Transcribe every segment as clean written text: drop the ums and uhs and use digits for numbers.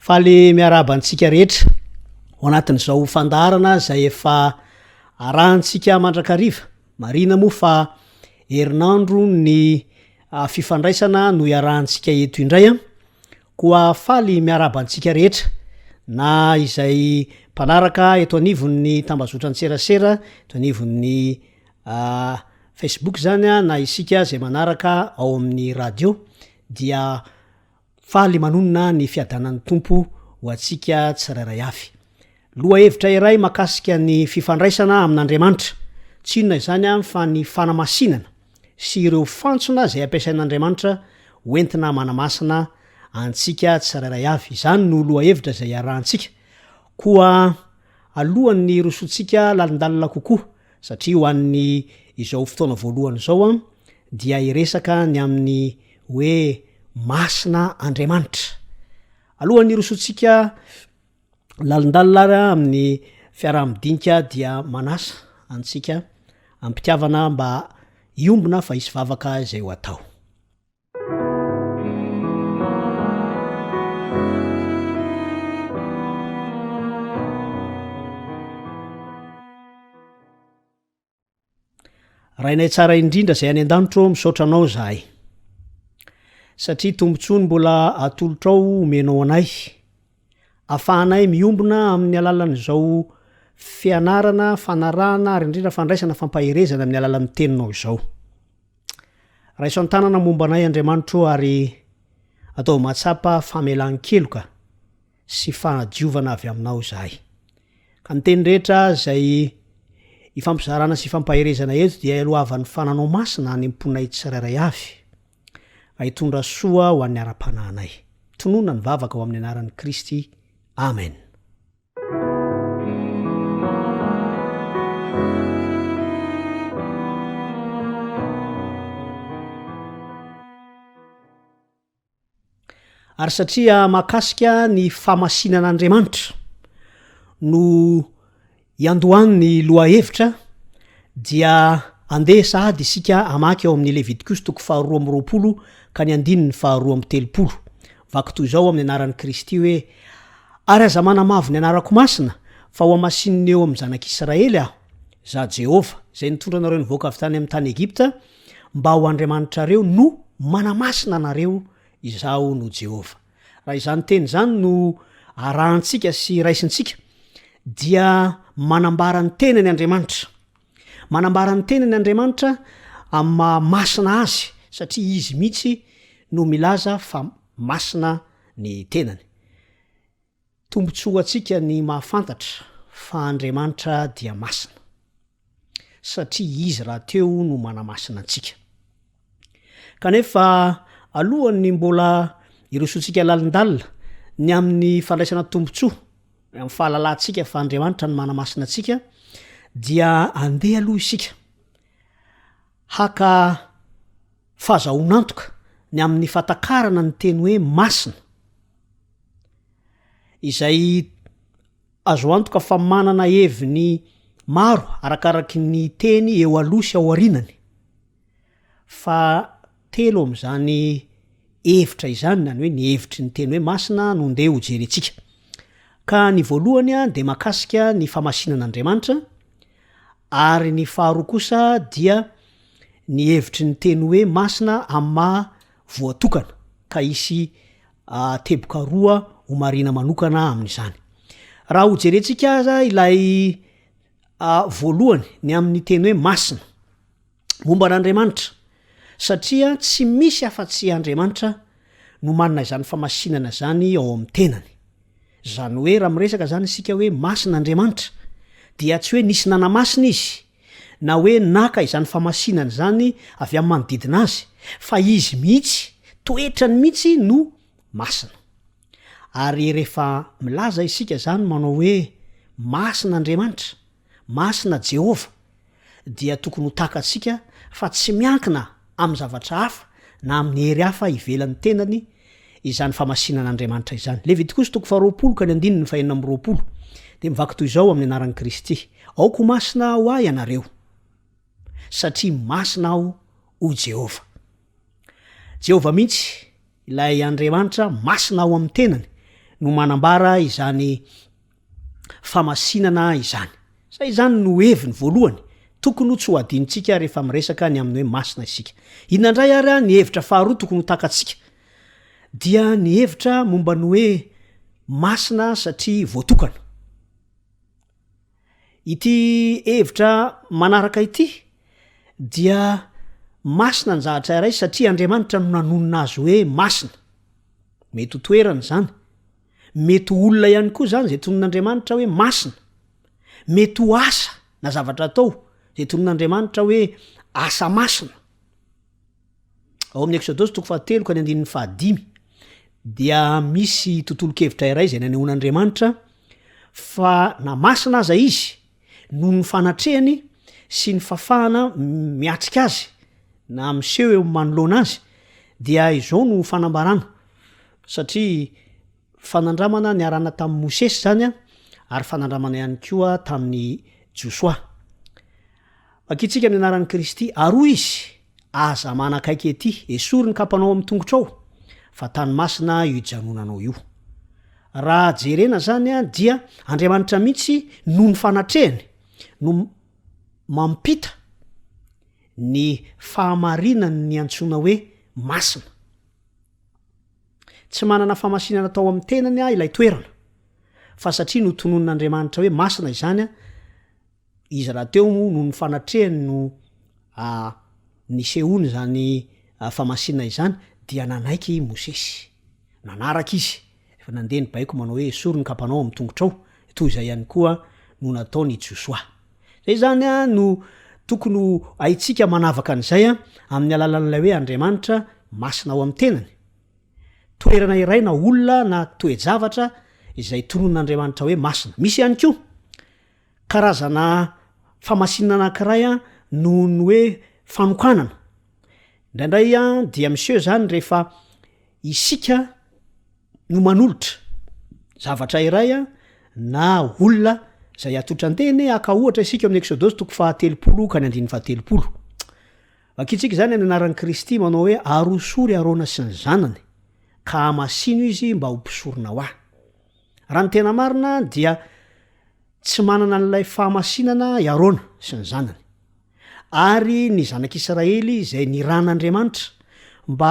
Faly miarahaba antsika rehetra ao anatin'izao fandaharana izay efa arahantsika mandrakariva. Marihina moa fa herinandro ny fifandraisana no iarahantsika eto indray an. Koa faly miarahaba antsika rehetra na izay mpanaraka eto anivon'ny tambazotran-tserasera, eto anivon'ny Facebook zany an, na isika izay manaraka ao amin'ny radio dia Faly manonona ny fiadanan'ny Tompo ho antsika tsirairay avy. Lohahevitra iray makasika ny fifandraisana amin'Andriamanitra, tsy inona izany fa ny fanamasinana sy ireo fantsona izay ampiasain'Andriamanitra ho entina manamasina antsika tsirairay avy. Izany no lohahevitra izay iarahantsika. Koa alohan'ny hirosoantsika lalindalina kokoa, satria ho an'ny izao fotoana voalohany izao dia hiresaka ny amin'ny hoe masina Andriamanitra. Alohan'ny hirosoantsika lalindalina ary amin'ny fiaraha-midinika dia manasa antsika am-pitiavana mba hiombona fa hisy vavaka izay ho atao. Rainay tsara indrindra izay any an-danitra ô, misaotra anao izahay satria tombontsoa ny mbola atolotrao omenao anay, afahanay miombona amin'ny alalan'izao fianarana, fanarahana ary indrindra fandraisana fampaherezana amin'ny alalan'ny teninao izao. Raiso an-tanana momba anay Andriamanitra ô ary ataovy mahatsapa famelan-keloka sy fanadiovana avy aminao izahay. Ka ny teny rehetra izay ifampizarana sy ifampaherezana eto dia ialohavan'ny fananao masina any am-ponay tsirairay avy, mba hitondra soa ho an'ny ara-panahinay. Tononina ny vavaka ao amin'ny anaran'i Kristy. Amen. Ary satria mahakasika ny fahamasinan'Andriamanitra no iandohan'ny lohahevitra dia andeha sahady isika hamaky ao amin'ny Levitikosy toko faharoa amby roapolo ka ny andininy faharoa amby telopolo. Vaky toy izao amin'ny anaran'i Kristy hoe, Ary aza manamavo ny anarako masina, fa hohamasinina eo amin'ny zanak'Israely Aho, Izaho Jehovah, izay nitondra anareo nivoaka avy tany amin'ny tany Egypta, mba ho Andriamanitrareo no manamasina anareo, Izaho no Jehovah. Raha izany teny izany no arahantsika sy raisintsika, dia manambara ny tenany Andriamanitra. Manambara ny tenany Andriamanitra amin'ny maha masina Azy, satria Izy mihitsy no milaza fa masina ny tenany. Tombontsoa ho antsika ny mahafantatra fa Andriamanitra dia masina, satria Izy rahateo no manamasina antsika. Kanefa alohan'ny mbola hirosoantsika lalindalina ny amin'ny fandraisana tombontsoa, amin'ny fahalalantsika fa Andriamanitra no manamasina antsika, dia andeha aloha isika haka fahazahoan'antoka ny amin'ny fahatakarana ny teny hoe masina. Izay azo antoka fa manana heviny maro arakaraky ny teny eo aloha sy ao aorianany. Fa telo amin'izany hevitra izany na ny hoe ny hevitry ny teny hoe masina no ndeha ho jerentsika. Ka ny voalohany dia mahakasika ny famasinan'Andriamanitra ary ny faharoa kosa dia ny hevitry ny teny hoe masina amin'ny maha voatokana ka hisy teboka roa ho marihina manokana amin'izany. Raha ho jerentsika aza ilay voalohany ny amin'ny teny hoe masina momba an'Andriamanitra satria tsy misy afa-tsy Andriamanitra no manana izany famasinana izany ao amin'ny tenany. Izany hoe raha miresaka izany isika hoe masina Andriamanitra dia tsy hoe nisy nanamasina izy na hoe naka izany famasinana izany avy amin'ny manodidina azy, fa izy mihitsy, toetrany mihitsy no masina. Ary rehefa milaza isika izany manao hoe masina Andriamanitra, masina Jehovah, dia tokony ho takatsika fa tsy miankina amin'ny zavatra hafa na amin'ny hery hafa ivelan'ny tenany izany famasinan'Andriamanitra izany. Levitikosy toko faharoapolo ka ny andininy fahenina amby roapolo dia mivaky toy izao amin'ny anaran'i Kristy, Aoka ho masina ho ahy ianareo, satria masina aho, hoy Jehovah. Jehovah mihitsy, ilay Andriamanitra masina ao amin'ny tenany, no manambara izany famasinana izany. Izay izany no heviny voalohany tokony ho tsy ho adinontsika rehefa miresaka ny amin'ny hoe masina isika. Inona indray ary ny hevitra faharoa tokony ho takatsika? Dia ny hevitra momba ny hoe masina satria voatokana. Ity hevitra manaraka ity dia masina ny zavatra iray satria Andriamanitra no nanonona azy hoe masina. Mety ho toerana izany, mety ho olona ihany koa izany izay tonon'Andriamanitra hoe masina, mety ho asa na zavatra atao izay tonon'Andriamanitra hoe asa masina. Ao amin'ny Eksodosy toko fahatelo ka ny andininy fahadimy dia misy tontolon-kevitra iray izay nanehoan'Andriamanitra fa na masina aza izy noho ny fanatrehany sy ny fahafahana miatrika azy na miseho eo manoloana azy dia izao no fanambarana satria fanandramana niarahana tamin'i Mosesy izany ary fanandramana ihany koa tamin'i Josoa. Vakintsika amin'ny anaran'i Kristy, ary hoy izy, Aza manakaiky ety, esory ny kapanao amin'ny tongotrao, fa tany masina io ijanonanao io. Raha jerena izany dia Andriamanitra mihitsy noho ny fanatrehany no mampita ny fahamarinan'ny antsoina hoe masina. Tsy manana famasinana tao amin'ny tenany ilay toerana, fa satria notononin'Andriamanitra hoe masina izany, Izy rahateo moa noho ny fanatrehany no nisehoany izany famasinana izany dia nanaiky i Mosesy. Nanaraka izy, rehefa nandeha ny baiko manao hoe esory ny kapanao amin'ny tongotrao, toy izay ihany koa no nataon' i Josoa. Izay izany no tokony ho haintsika manavaka an'izay amin'ny alalan'ilay hoe Andriamanitra masina ao amin'ny tenany. Toerana iray na olona na toe-javatra izay tononin'Andriamanitra hoe masina. Misy ihany koa Karazana famasinana anankiray noho ny hoe fanokanana. Indraindray dia miseho izany rehefa isika no manolotra zavatra iray na olona izay atolotra an-teny, haka ohatra isika amin'ny Eksodosy toko fahatelopolo ka ny andininy fahatelopolo. Vakintsika izany amin'ny anaran'i Kristy manao hoe arosory Arona sy ny zanany ka hamasino izy mba ho mpisorona ho ahy. Raha ny tena marina dia tsy manana an'ilay fahamasinana i Arona sy ny zanany, ary ny zanak'Israely izay nirahan'Andriamanitra mba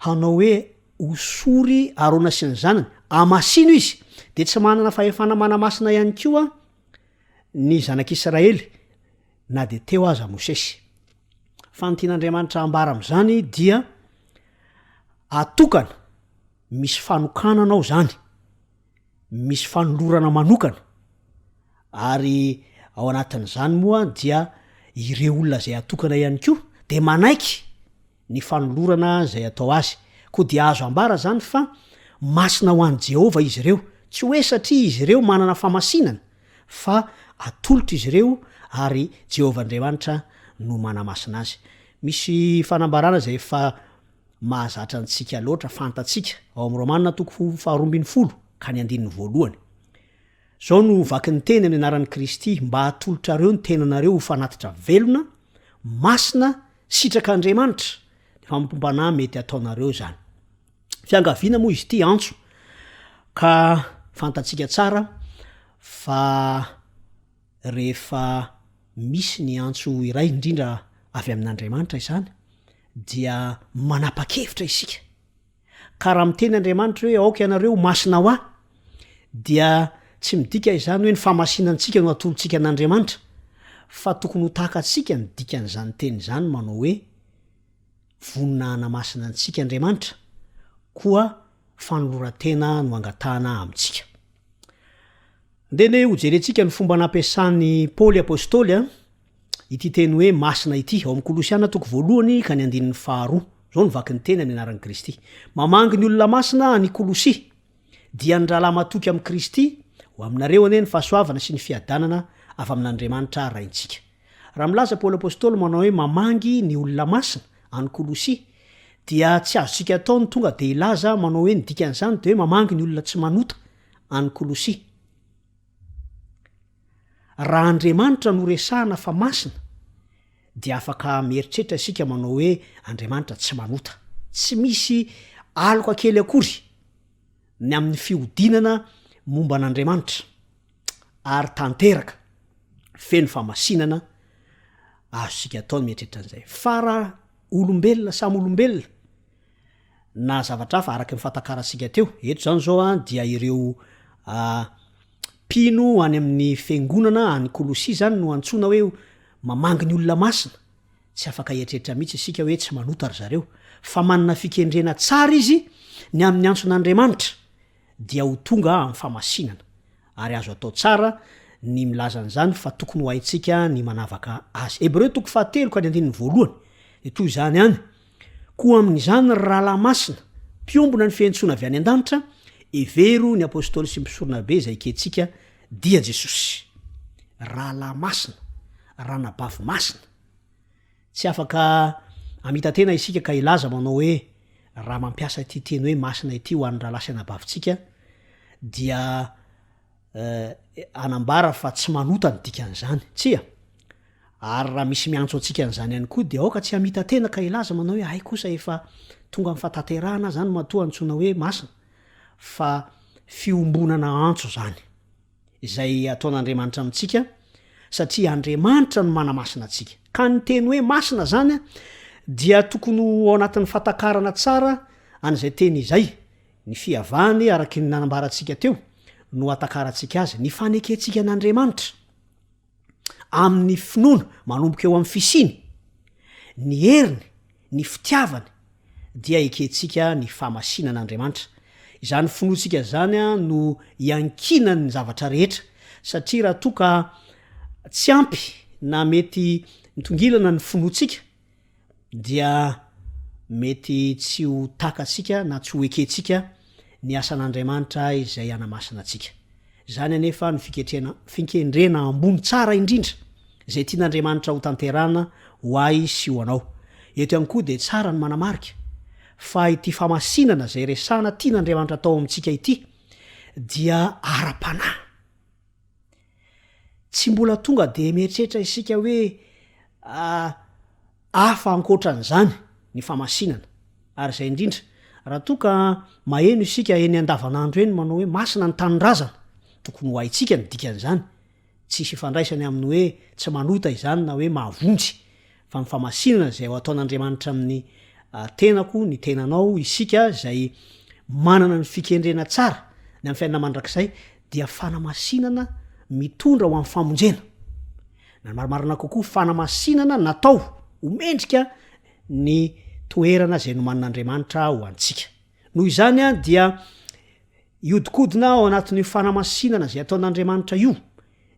hanao hoe hosory Arona sy ny zanany, hamasino izy, dia tsy manana fahefana manamasina ihany koa ny zanak'Israely na dia teo aza Mosesy. Fa ny tian'Andriamanitra hambara amin'izany dia atokana Misy fanokanana ao zany, misy fanolorana manokana, ary ao anatin'izany moa dia ireo olona izay atokana ihany koa dia manaiky ny fanolorana izay atao azy. Koa dia azo ambara zany fa masina ho an'i Jehovah izy ireo, tsy hoe satria izy ireo manana famasinana fa atolotra izy ireo ary Jehovah Andriamanitra no manamasina azy. Misy fanambarana izay efa mahazatra antsika loatra, fantatsika, ao amin'ny Romana toko faha-12 ka ny andininy voalohany. Izao no vaky ny teny amin'ny anaran'i Kristy, Mba hatolotrareo ny tenanareo ho fanatitra velona, masina, sitrak'Andriamanitra, ny fanompoam-panahy mety hataonareo izany. Fiangaviana moa izy ity, antso, ka fantatsika tsara fa Rehefa misy ny antso iray, indrindra avy amin'Andriamanitra izany, dia manapa-kevitra isika. Ka raha miteny Andriamanitra hoe aoka ianareo ho masina ho ahy, dia tsy midika izany hoe ny fahamasinantsika no atolotsika an'Andriamanitra, fa tokony ho takatsika ny dikan'izany teny izany manao hoe vonona hanamasina antsika Andriamanitra, koa fanoloran-tena no angatahana amintsika. Ndeha anie hojerentsika ny fomba nampiasan'i Paoly Apostoly ity teny hoe masina ity, ao amin'ny Kolosiana toko voalohany ka ny andininy faharoa. Izao no vaky ny teny amin'ny anaran'i Kristy. Mamangy ny olona masina any Kolosia, dia ny rahalahy matoky amin'i Kristy, ho aminareo anie ny fahasoavana sy ny fiadanana avy amin'Andriamanitra Raintsika. Raha milaza Paoly Apostoly manao hoe mamangy ny olona masina any Kolosia, dia tsy azontsika atao ny tonga dia hilaza manao hoe ny dikan'izany dia hoe mamangy ny olona tsy manota any Kolosia. Raha Andriamanitra no resahana fa masina dia afaka mieritreritra isika manao hoe Andriamanitra tsy manota. Tsy misy aloka kely akory. ny amin'ny fihodinana momba an'Andriamanitra ary tanteraka, feno fahamasinana, azontsika atao ny mieritreritra an'izay. Fa raha olombelona samy olombelona na zavatra hafa araka ny fahatakarantsika teo, eto izany izao an dia ireo mpino any amin'ny fiangonana any Kolosia izany no antsoina hoe mamangy ny olona masina, Tsy afaka hieritreritra mihitsy isika hoe tsy manota ry zareo, fa manana fikendrena tsara izy ny amin'ny antson'Andriamanitra dia ho tonga amin'ny fahamasinana. Ary azo atao tsara ny milaza an'izany fa tokony ho haintsika ny manavaka azy. Hebreo toko fahatelo ka ny andininy voalohany dia toy izany ihany, Koa amin'izany ry rahalahy masina, mpiombona ny fiantsoana avy any an-danitra, hevero ny apostoly sy mpisoronabe izay ekentsika, dia Jesosy. Rahalahy masina, ranabavy masina. Tsy afaka hamita-tena isika ka hilaza manao hoe raha mampiasa ity teny hoe masina ity ho an'ny rahalahy sy anabavintsika dia hanambara fa tsy manota ny dikan'izany. Tsia. Ary raha misy miantso antsika an'izany ihany koa dia aoka tsy hamita-tena ka hilaza manao hoe hay kosa efa tonga amin'ny fahatanterahana aho izany matoa antsoina hoe masina fa fiombonana antso izany. izay ataon'Andriamanitra amintsika satria Andriamanitra no manamasina antsika. Ka ny teny hoe masina zany dia tokony ho ao anatin'ny fatakarana tsara an'izay teny izay, ny fiavahany araky ny nanambarantsika teo no atakarantsika azy, ny fanekentsika an'Andriamanitra amin'ny finoana manomboka eo amin'ny fisiany, ny heriny, ny fitiavany, dia ekentsika ny fahamasinan'Andriamanitra. Izany finoantsika izany no iankinan'ny zavatra rehetra, satria raha toa ka tsy ampy na mety mitongilana ny finoantsika dia mety tsy ho takatsika na tsy ho ekentsika ny asan'Andriamanitra izay hanamasina antsika. Izany anefa no fiketrena, finkendrena ambony tsara indrindra izay tian'Andriamanitra hotanterahana ho ahy sy ho anao. Eto ihany koa dia tsara ny manamarika fa ity famasinana izay resahana tian'Andriamanitra atao amintsika ity dia ara-panahy. Tsy mbola tonga dia mieritreritra isika hoe hafa ankoatra an'izany ny famasinana. Ary izay indrindra, raha toa ka maheno isika eny andavanandro eny manao hoe masina ny tanindrazana, tokony ho haintsika ny dikan'izany. Tsisy ifandraisany amin'ny hoe tsy manota izany na hoe mahavonjy, fa ny famasinana izay ho ataon'Andriamanitra amin'ny tenako, ny tenanao, isika izay manana ny fikendrena tsara ny amin'ny fiainana mandrakizay dia fanamasinana mitondra ho amin'ny famonjena. Na ny marimarina kokoa, fanamasinana natao ho mendrika ny toerana izay nomanin'Andriamanitra ho antsika. Noho izany dia hiodikodina ao anatin'io fanamasinana izay ataon'Andriamanitra io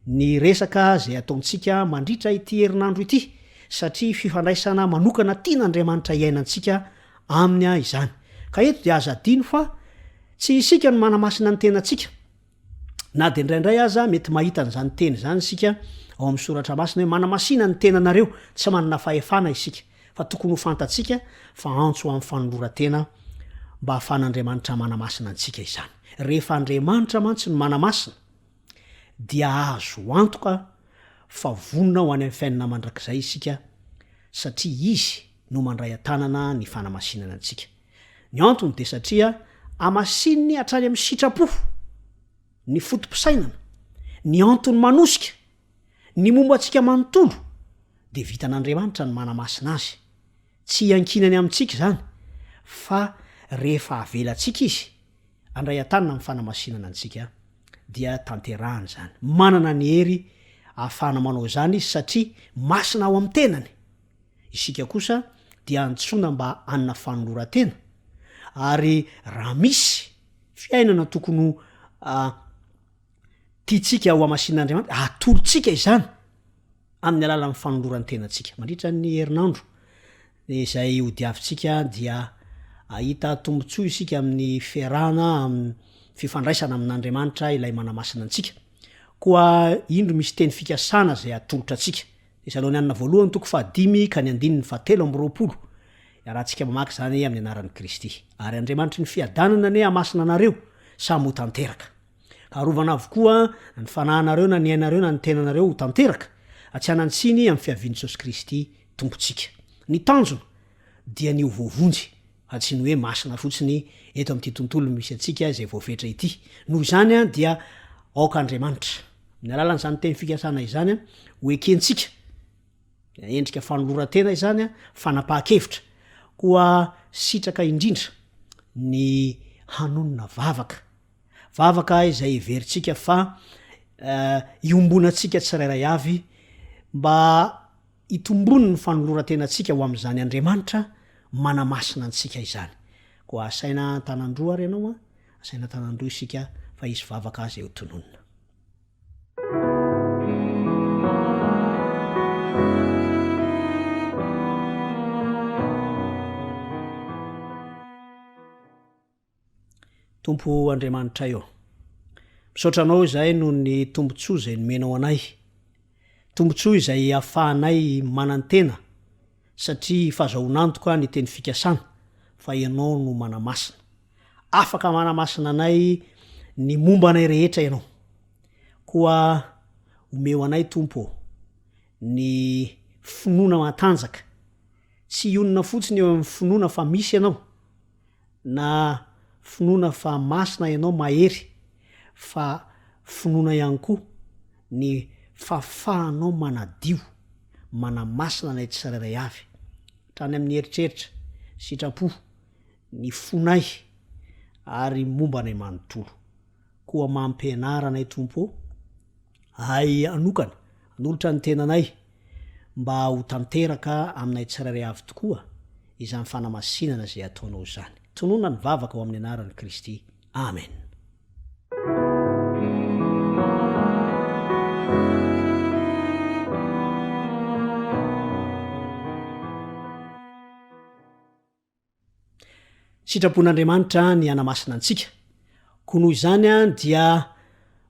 ny resaka izay ataontsika mandritra ity herinandro ity, satria fifandraisana manokana tian'Andriamanitra hiainantsika Aminy izany. Ka eto dia aza adino fa tsy isika no manamasina ny tenantsika, na dia indraindray aza mety mahita an'izany teny izany isika ao amin'ny soratra masina hoe manamasina ny tenanareo, tsy manana fahefana isika, fa tokony ho fantatsika fa antso ho amin'ny fanoloran-tena mba hahafahan'Andriamanitra manamasina antsika izany. Rehefa Andriamanitra mantsy no manamasina dia azo antoka fa vonona ho any amin'ny fiainana mandrakizay isika satria Izy no mandray an-tanana ny fanamasinana antsika. Ny antony dia satria hamasininy hatrany amin'ny sitrapo ny foto-pisainana, ny antony manosika, ny momba antsika manontolo dia vitan'Andriamanitra ny manamasina azy. Tsy iankinany amintsika izany fa rehefa avelantsika Izy handray an-tanana amin'ny fanamasinana antsika dia tanterahany izany. Manana ny hery ahafahana manao izany Izy satria masina ao amin'ny tenany. Isika kosa dia antsoina mba hanana fanoloran-tena, ary raha misy fiainana tokony ho tiantsika ho hamasinan'Andriamanitra, atolotsika izany amin'ny alalan'ny fanoloran-tenantsika. Mandritra ny herinandro izay hodiavintsika dia hahita tombontsoa isika amin'ny fiarahana amin'ny fifandraisana amin'Andriamanitra ilay manamasina antsika. Koa indro misy teny fikasana izay atolotra antsika. Tesalonianina Voalohany toko fahadimy ka ny andininy fahatelo amby 20. Iarahantsika mamaky izany amin'ny anaran'i Kristy. Ary Andriamanitry ny fiadanana anie hamasina anareo samy ho tanteraka. Ka arovana avokoa na ny fanahinareo na ny ainareo na ny tenanareo ho tanteraka, tsy hanan-tsiny amin'ny fiavian'i Jesosy Kristy Tompontsika. Ny tanjona dia ny ho voavonjy. Fa tsy ny hoe masina fotsiny eto amin'ity tontolo misy antsika izay voafetra ity. Noho izany dia aoka Andriamanitra, amin'ny alalan'izany teny fikasana izany, ho ekentsika, endrika fanoloran-tena izany, fanapahan-kevitra. Koa sitraka indrindra ny hanonona vavaka. Vavaka izay heverintsika fa iombonantsika tsirairay avy mba Hitombony ny fanoloran-tenantsika ho amin'izany Andriamanitra manamasina antsika izany. Koa asaina an-tanan-droa ary ianao an, asaina an-tanan-droa isika fa hisy vavaka izay ho tononina. Tompo Andriamanitray ô, misaotra Anao izahay noho ny tombontsoa izay nomenao anay, tombontsoa izay ahafahanay manantena satria fahazahoan'antoka ny teny fikasana fa Ianao no manamasina. Afaka manamasina anay ny momba anay rehetra Ianao. Koa omeo anay Tompo ô, ny finoana matanjaka, tsy hionona fotsiny eo amin'ny finoana fa misy Ianao, na finoana fa masina ianao mahery fa finoana ihany koa ny fahafahanao manadio, manamasina anay tsirairay avy, hatrany amin'ny eritreritra, sitrapo, ny fonay ary momba anay manontolo. Koa mampianara anay Tompo ô, ahay hanokana, hanolotra ny tenanay mba ho tanteraka aminay tsirairay avy tokoa izany fanamasinana izay ataonao izany. Tonona ny vavaka ao amin'ny anaran'i Kristy. Amen. Sitrapon'Andriamanitra ny hanamasina antsika, koa noho izany dia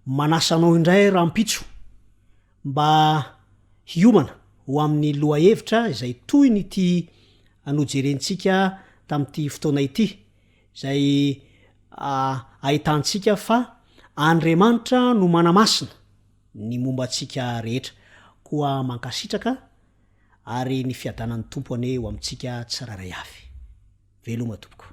manasa anao indray rahampitso mba hiomana ho amin'ny lohahevitra izay tohin'ity nojerentsika tamin'ity fotoana ity, izay ahitantsika fa Andriamanitra no manamasina ny momba antsika rehetra. Koa mankasitraka ary ny fiadanan'ny Tompo anie ho amintsika tsirairay avy. Veloma tompoko.